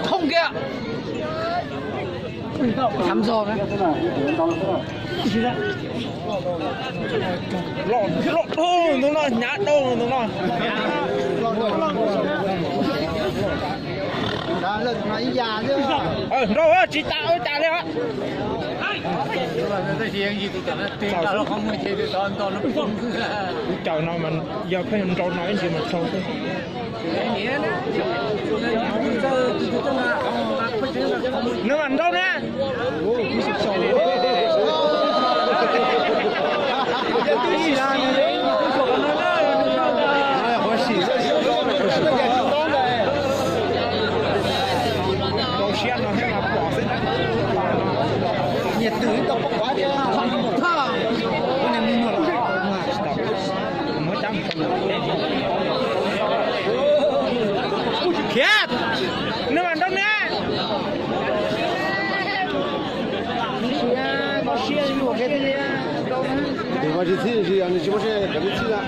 Thoob kiag. Thắm giò na. Los dhau ntawm no, hnyav dhau ntawm no. Nrau tsis tas ua cas li os. Lub caws no mas yog pheej nrau no ib ntsis mas tsaug xwb. Nws mam nrau na. Nyias twm tau poj quav thiab. Khiav, nws mam nrau na. Tus mas tsis txhib, tsis yog nws tsis muaj siab kom nws txhib na.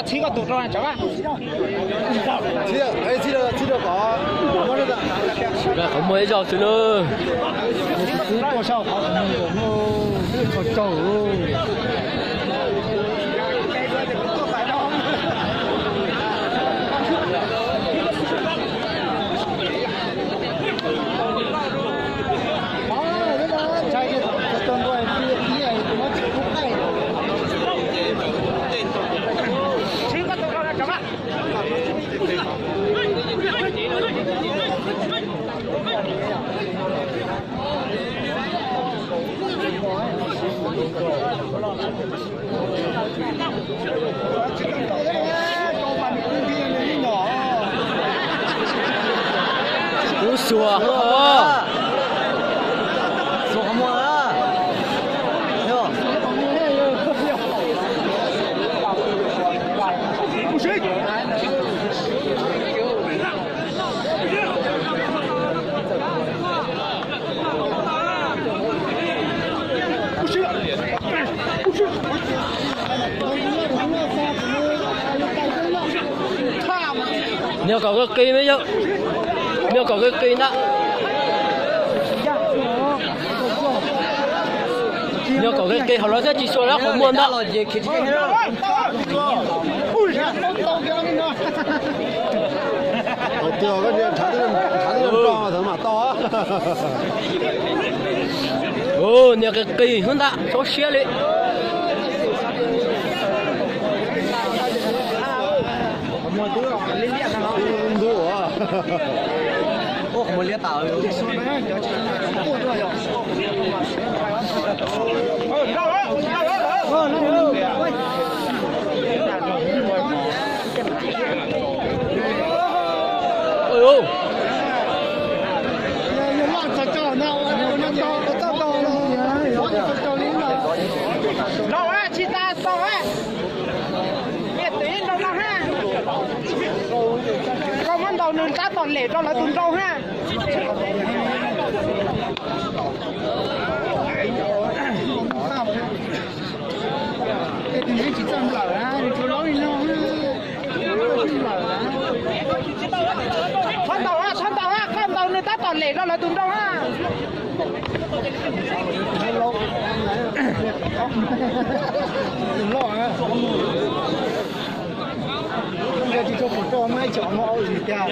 Txhib koj tus rau, txhib, txhib rau kom muaj, qhov muaj ib zaug xwb na. Kuv tuaj saib qhov, txhua tsaug. Kuv xuas, xuas qhov muag. Nws kom qis qis me yom. Nws kom qis qis ntag. Nws kom qis qis hauv lawv thiaj tsis xuas lawv qhov muag ntag. Tus twg koj nrhiav nrhav tib zoo tso mas tau. Nws qis qis hnub ntag, txhob siab li. Ntuj. Nrau tsis tas xaus, niam txiv nrau no ha. Koj muab ntaus nws tab tom lem rau lawv tus nrau ha. Tsis txawj nplawm na, nws tsuas laub li no. Txhob ntaus, txhob ntaus, koj ntaus nws tab tom lem rau lawv tus nrau na. Tus loj na. Tsis tshua pom rau, muaj ib chom no au zis tiag.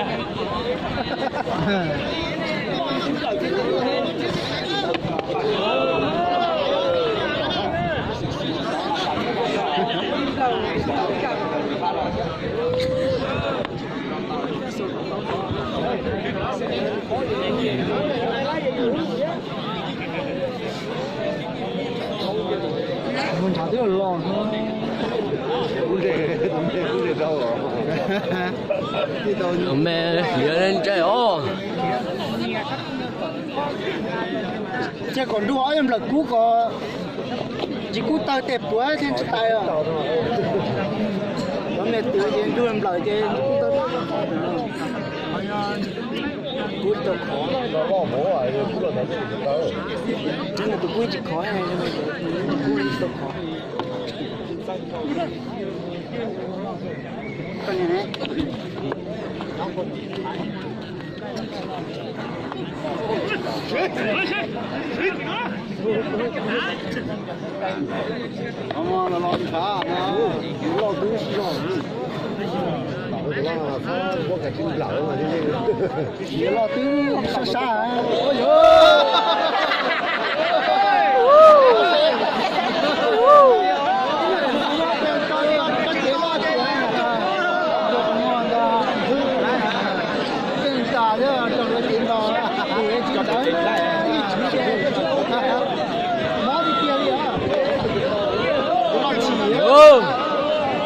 Mus nrhav twb los me liav ntse os. Ces kom nrug ob yawg nplawm kub kom tsis kub tawg tes puav thiaj tsis tawg os. Cov me tw ces nrug nplawm ces kub tawg. Kub tsis tau khov. Tus kub tsis khov, kub tsis tau khov. Loj twb sab sab.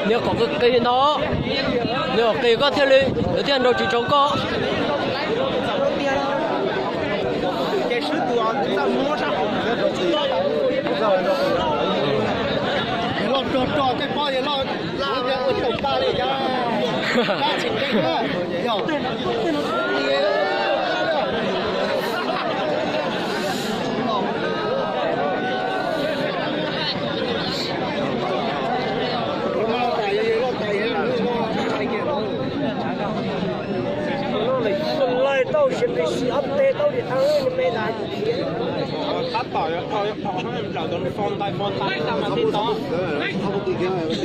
Niag qhov qis qis no, niag qhov qis koj thiaj li, lawv thiaj nrau tsis tsaug koj. Loj rog rog tej pob yog loj, ua taug tag li, tsis qeeb na. Tab tom yuav dhau yuav dhau nplawm tus fo ntais fo ntais mas tib tod. Ceem li os.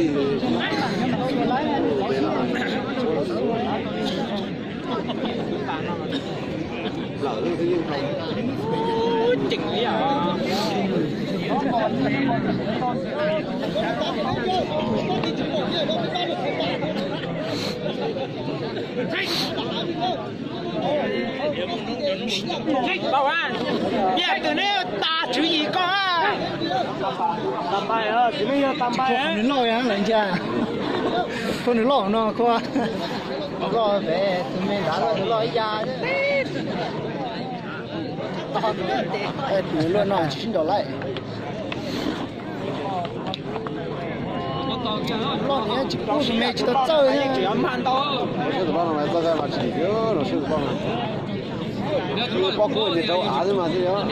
Yam twg neb tas tswv yim koj. Tsis pub qhov nws loj lawm ntag. Koj nws loj no koj. Loj pem tus me nrad loj ib yam. Tus luaj no tsis sib nraus lawm. Loj niag tsis pub tus me tsis tau txawj. Siab tus poj no mas txoj kab mas tsis dim kiag los siab tus poj no. Poj kub ces rau av xwb mas xwb yog.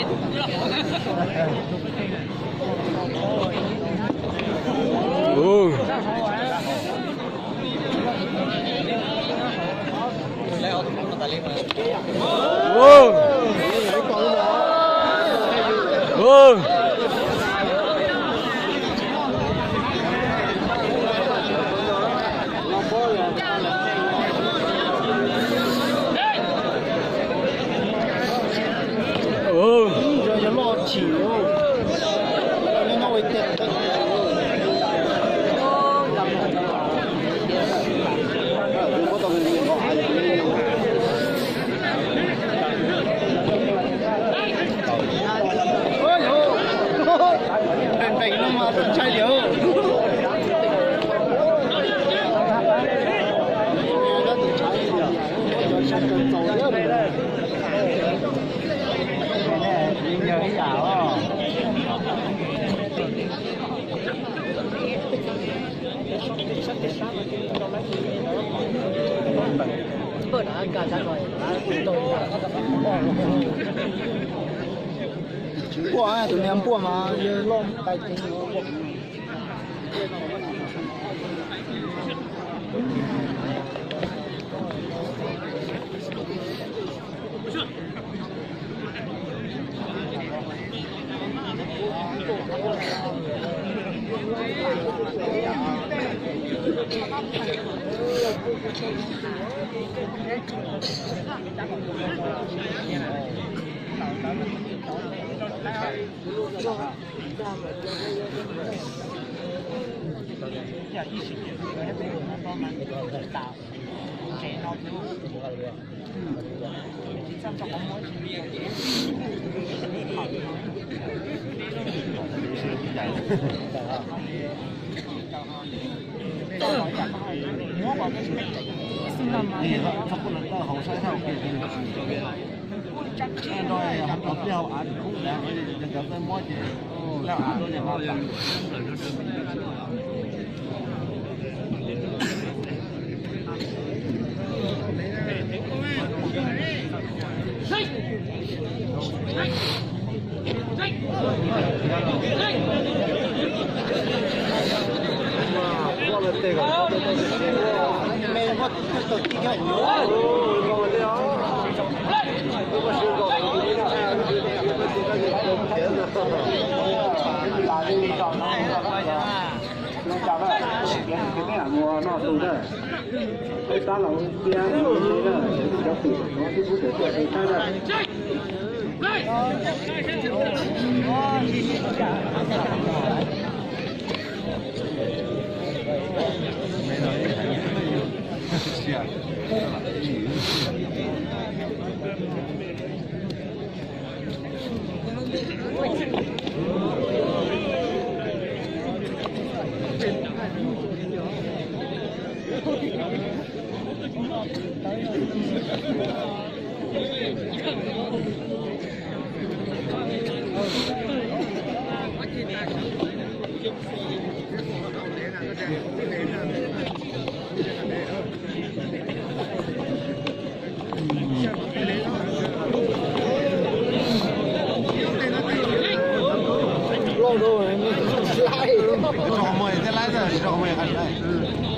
Npeeg npeeg no mas ntshai li. Tsis npuaj, tus niag npuaj mas yawg loj tais cev. Tso hauv mos thiab laib, tso hauv mos qhov ntawd.